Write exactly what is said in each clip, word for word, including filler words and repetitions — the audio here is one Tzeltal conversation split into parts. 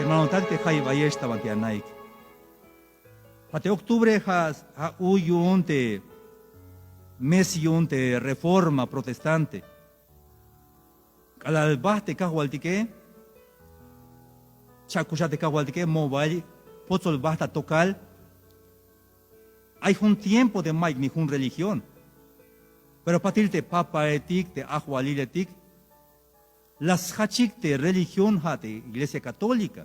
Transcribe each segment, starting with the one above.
Hermanotak te jayeb ayex ta banti anaik. Ja' te octubre ja' ja' u yu'un te mes yu'un te reforma protestante. K'alal bajt te kajwaltike, cha'kuxat te kajwaltike, moj bael potzol bajt ta tokal. Ay jun tiempo te mayuk ni jun religión. Pero patil te papaetik, te ajwaliletik, la sjachik te religión ja' te iglesia católica.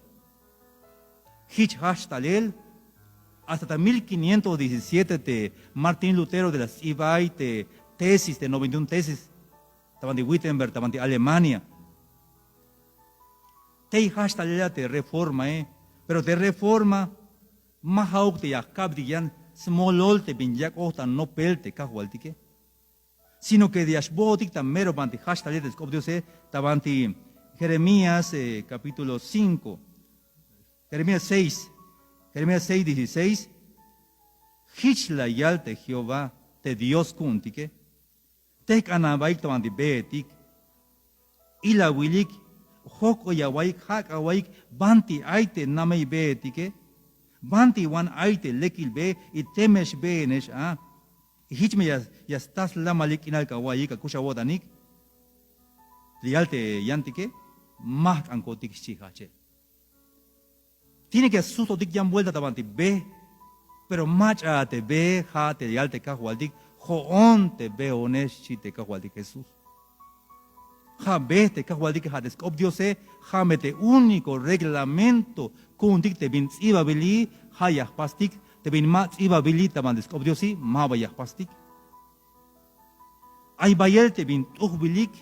Jich jajch talel, hasta ta mil quinientos diecisiete te Martín Lutero te la sts'ibay te tesis, te noventa y un tesis, ta banti Wittenberg, ta banti Alemania. Tey jajch talel a te reformae, pero te reforma ma ja'uk te ya jka'betik yan smolol te bin yak'oj ta nopel te kajwaltike, sino que ya xbootik ta mero banti jajch talel te sk'op Diose, ta banti Jeremías, eh, capítulo cinco, Jeremías seis, Jeremías seis dieciséis. Jich la yal te Jehová te Dios ku'untike: Tejk'an abaik ta banti beetik, ilawilik, jojk'oy awaik, jak' awaik banti ay te namey beetike, banti wan ay te lekil bee y teme xbeenex a. Y jich me ya, ya sta slamalik k'inal ka awa'iyik, akux awo'tanik. La yal te yantike: Ma jk'ankotik, xchi jajchel. Tiene que sujtotik yan vuelta ta banti be. Pero mach'a a te be, ja' te yal te kajwaltik: Jo'on te beonex, xchi te kajwaltik Jesús. Ja' be te kajwaltike, ja' te sk'op Diose. Ja' me te único reglamento ku'untik te bin ts'ibabili ja' ya jpastik, te bin ma ts'ibabili ta banti sk'op Diosi, ma ba ya jpastik. Ay bayel te bin t'ujbilik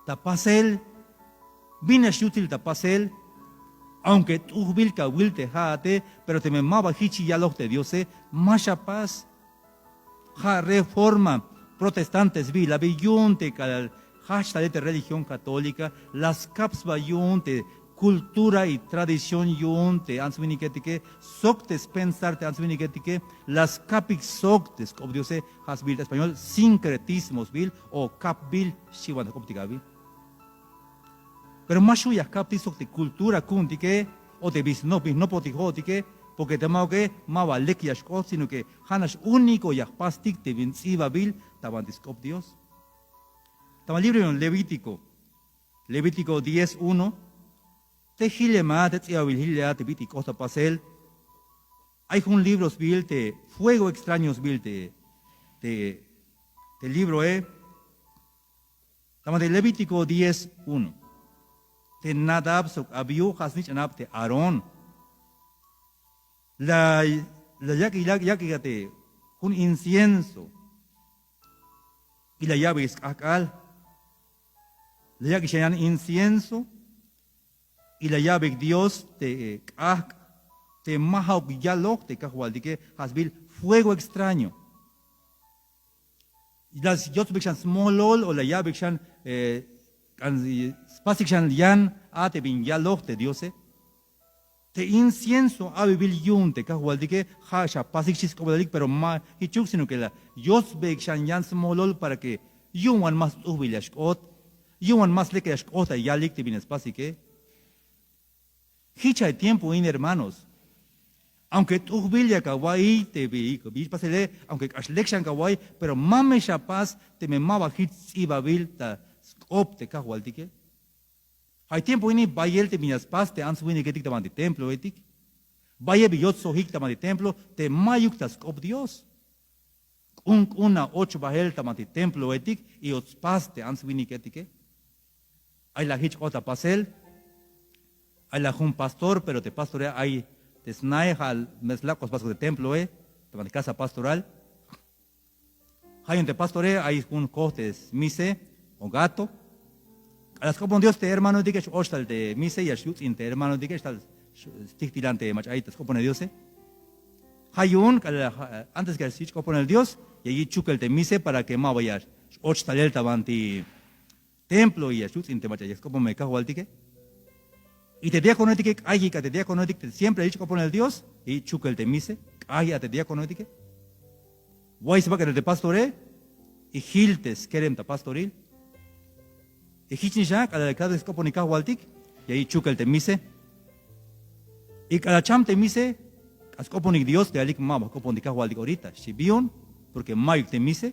ta pasel. Bin nax yutsil ta pasel? Aunque t'ujbil ka awil te ja'ate, pero teme ma ba jich yaloj te Diose, ma xapas. Ja' reforma protestante sbiil abi yu'un te k'alal jajch talel te religión católica, la skap sba yu'un te cultura y tradición yu'un te ants winiketike, sok te spensar te ants winiketike, la skapik sok te sk'op Diose. Ja' sbiil ta español sincretismo sbiil o kapbil, xchiwan ta jk'optik abi. Pero ma xju' ya jkaptik sok te cultura ku'untike o te bin snop, bin jnopotik jo'otike, porque te ma'uke ma ba lek ya xk'ot, sino que ja' nax único ya jpastik te bin ts'ibabil ta banti sk'op Dios. Ta ban libro yu'un Levítico, Levítico diez uno. Te jilem a, te ts'ibabil jilel a te bit'il k'ot ta pasel. Ay jun libro sbiil te Fuego Extraño sbiil te, te, te libroe. Ta ban te Levítico diez uno. Te Nadab sok Abiú, ja' snich'anab te Aarón, la, la yak', yak', yak'ik a te jun incienso y la ya'beyik sk'ajk'al. La yak'ix yan incienso y la ya'beyik Dios te, eh, k'ajk' te ma ja'uk yaloj te kajwaltike, ja' sbiil fuego extraño. La yotsbeyik xan smolol o la ya'beyik xan, eh, k'an, spasik xan yan a te bin yaloj te Diose. Te incienso abibil yu'un te kajwaltike, ja' xapasik xchi sk'oplalik, pero ma jichuk, sino que la yotsbeyik xan yan smolol para que yu'un wan ma st'ujbil ya xk'ot, yu'un wan ma slek ya xk'ot ta yalik te bin ya spasike. Jich ay tiempo in, hermanos. Aunque t'ujbil yak awa'iy te bi, bi yich' pasele, aunque k'ax lek xan ka awa'iy, pero ma me xapas teme ma ba jich sts'ibabil ta sk'op te kajwaltike. Ay tiempo ini bayel te bin ya spas te ants winiketik ta banti temploetik. Bayel bin yotsojik ta banti templo te mayuk ta sk'op Dios. K'un k'un a och bael ta banti temploetik y och spas te ants winiketike. Ay la jich k'ot ta pasel. Ay la jun pastor, pero te pastore ay te snae, ja' me slak'oj spas te temploe, ta banti casa pastoral. Ja' yu'un te pastore ay jun koj te smise o gato. K'alal sk'opon Dios te hermanoetike, x-och tal te mise, ya xyuts'in te hermanoetike, xtal stijtilan te mach'a ay ta sk'oponel Diose. Ja' yu'un k'alal, ja', antes que ya xyich' k'oponel Dios, ya yich' chukel te mise para que ma ba ya x-och talel ta banti templo y ya xyuts'in te mach'a ya sk'oponbe kajwaltike. Y te diaconoetike, k'ayik a te diaconoetik te siempre ya yich' k'oponel Dios, ya yich' chukel te mise, k'ayik a te diaconoetike. Way sbak'etel te pastore y jil te skerem ta pastoril. Y jichnix a k'alal ya sk'oponik kajwaltik, ya yich' chukel te mise. Y k'alal cham te mise, k'ax sk'oponik Dios te yalik, ma ba jk'opontik Kajwaltik orita, xchi. Biyon, porque mayuk te mise.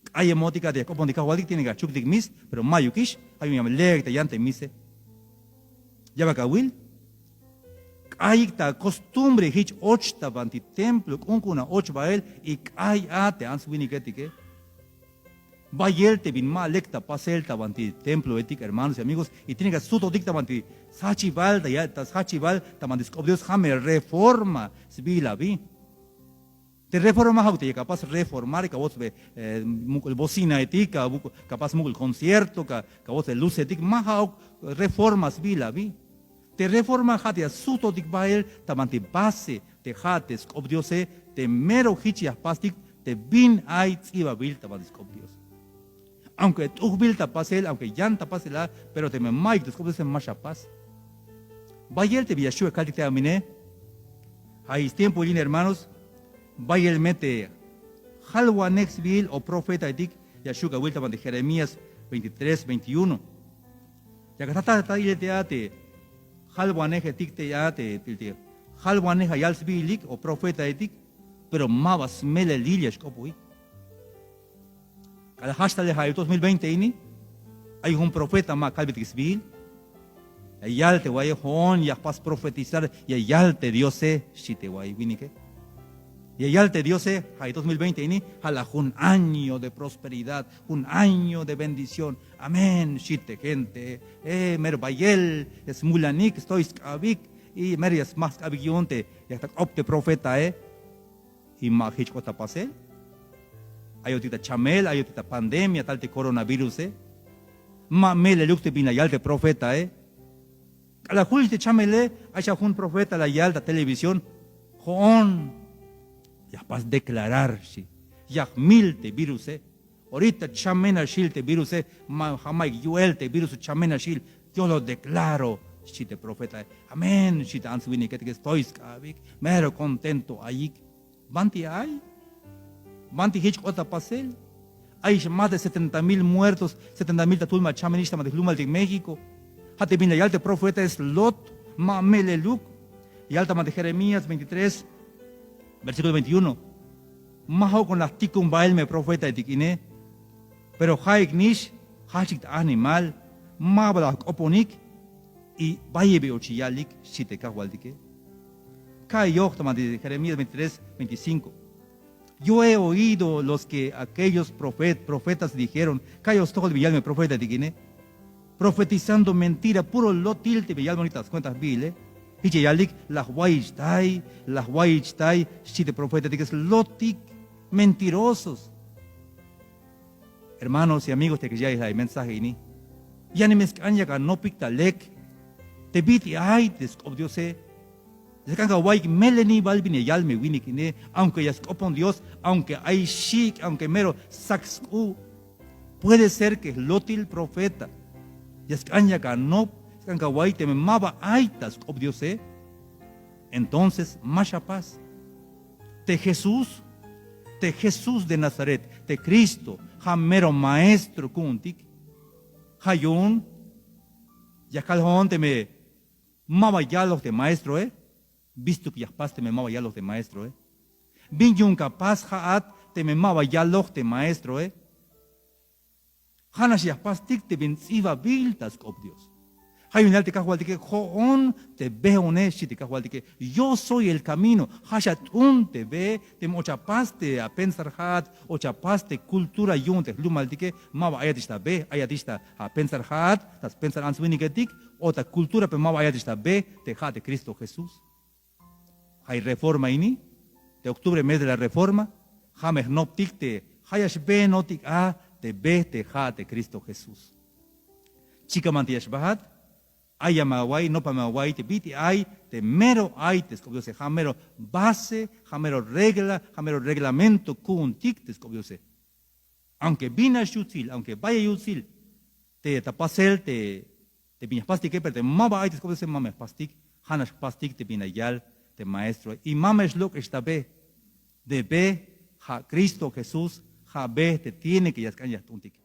K'ayemotik a te ya jk'opontik Kajwaltik, tiene que achuktik mis, pero mayukix. Ja' yu'un ya me lek te yan te mise. Ya bal awil. K'ayik ta costumbre jich och ta banti templo, k'unk'un a och bael y k'ay a te ants winiketike. Bayel te bin ma lek ta pasel ta banti temploetik, hermanos y amigos, y tiene que asutotik ta banti sjachibal, ta ya-, ta sjachibal ta banti sk'op Dios, ja' me reforma sbiil abi. Te reforma ma ja'uk te yak apas reformar, ka awotsbe, eh, muk'ul bocinaetik, ka muk-, ka apas muk'ul concierto, ka, ka awotsbe lucetik, ma ja'uk reforma sbiil abi. Te reforma ja' te ya asutotik bael ta banti base, te ja' te sk'op Diose, te mero jich ya jpastik, te bin ay ts'ibabil ta banti sk'op Dios. Aunque t'ujbil ta pasel, aunque yan ta pasel a, pero teme mayuk te sk'op Diose, ma xapas. Bayel te bin ya xju' ya kaltik te amine. Ja' stiempoil in, hermanos, bayel me te jalwanej sbiil o profetaetik ya xju' awil ta banti Jeremías veintitrés, veintiuno. Yak atat ta ilel te a te jalwanejetik te a te, te, te jalwanej ya yal sbiilik o profetaetik, pero ma ba smelelil ya xk'opoji. K'alal jajch talel ja' dos mil veinte ini, ay jun profeta ma kalbetik sbiil. Ya yal te wa'iye, jo'on ya jpas profetizar, ya yal te Diose, xchi te wa'iy winike. Ya yal te Diose, ja' dos mil veinte ini, ja' la jun año de prosperidad, jun año de bendición. Amén, xchi te gente. Eh, mero bayel ya smulanik, stoy sk'abik, y mero ya smaj sk'abik yu'un te ya jta k'op te profetae. Y ma jich k'ot ta pasel. Ayotik ta chamel, ayotik ta pandemia, tal te coronaviruse. Ma meleluk te bin la yal te profetae. K'alal jul te chamele, ay xan jun profeta la yal ta televisión. Jo'on ya jpas declarar, xchi. Ya jmil te viruse. Orita chamenaxil te viruse, ma, ja' mayuk yu'el te viruse, chamenaxil. Yo lo declaro, xchi te profetae. Amén, xchi te ants winiketike, stoy sk'abik, mero contento ayik. Banti ay, banti jich k'ot ta pasel. Ay más de setenta mil muertos, setenta mil ta tul ma chamenix ta banti jlumaltik México. Ja' te bin la yal te profetae, es Lot, ma meleluk. Yal ta banti Jeremías veintitrés, versículo veintiuno. Ma ja'ukon la jtikun bael me profetaetik ine. Pero ja'ik nix, jajchik ta animal, ma ba la jk'oponik, y bayel bi och yalik, xchi te Kajwaltike. Ka'iyoj ta banti Jeremías veintitrés, veinticinco. Yo he oído los que aquellos profet-, profetas dijeron, ka'iyoj stojol bin yal me profetaetik ine. Profetizando mentira, puro lotil te bin yalbonik ta scuenta jbiile. Jich ya yalik, la jwayichtay, la jwayichtay, xchi te profetaetike, es lotik, mentirosos. Hermanos y amigos, te ya ya'iyel a mensaje ini, ya nix me sk'an yak anopik ta lek te bit'il ay te sk'op Diose. Ya sk'an kawa'iyik meleni bal bin ya yal me winik ine, aunque ya sk'opon Dios, aunque ay xik', aunque mero sak sk'u'. Puede ser que jlotil profeta ya sk'an yak anop, sk'an kawa'iyik teme ma ba ay ta sk'op Diose. Entonces ma xapas. Te Jesús, te Jesús de Nazaret, te Cristo, ja' mero maestro ku'untik. Ja' yu'un ya kal jo'on teme ma ba yaloj te maestroe. Bistuk ya jpas teme ma ba yaloj te maestroe. Bin yu'un ka pas ja'at teme ma ba yaloj te maestroe. Ja'nax ya jpastik te bin ts'ibabil ta sk'op Dios. Ja' yu'un ya yal te Kajwaltike, jo'on te beone, xchi te Kajwaltike. Yo soy el camino. Ja' xat'un te be. Teme och apas te apensar ja'at, och apas te cultura yu'un te jlumaltike, ma ba ayatix ta be, ayatix ta apensar ja'at, ta spensar ants winiketik, o ta cultura, pero ma ba ayatix ta be te ja' te Cristo Jesús. Ja' reforma ini, te octubre, mes de la reforma, ja' me jnoptik te ja' ya xbeenotik a te be te ja' te Cristo Jesús. Chikan banti ya xbaat, aya me awa'iy, nopa me awa'iy te bit'il ay te mero ay te sk'op Diose, ja' mero base, ja' mero regla, ja' mero reglamento ku'untik te sk'op Diose. Aunque binax yutsil, aunque bayel yutsil te ta pasel te, te bin ya jpastike, pero te ma ba ay te sk'op Diose, ma me jpastik. Ja'nax jpastik te bin la yal te maestroe. Y ma me xlok'ex ta be. Te be ja' Cristo Jesús, ja' be te tiene que ya sk'an ya jt'untik.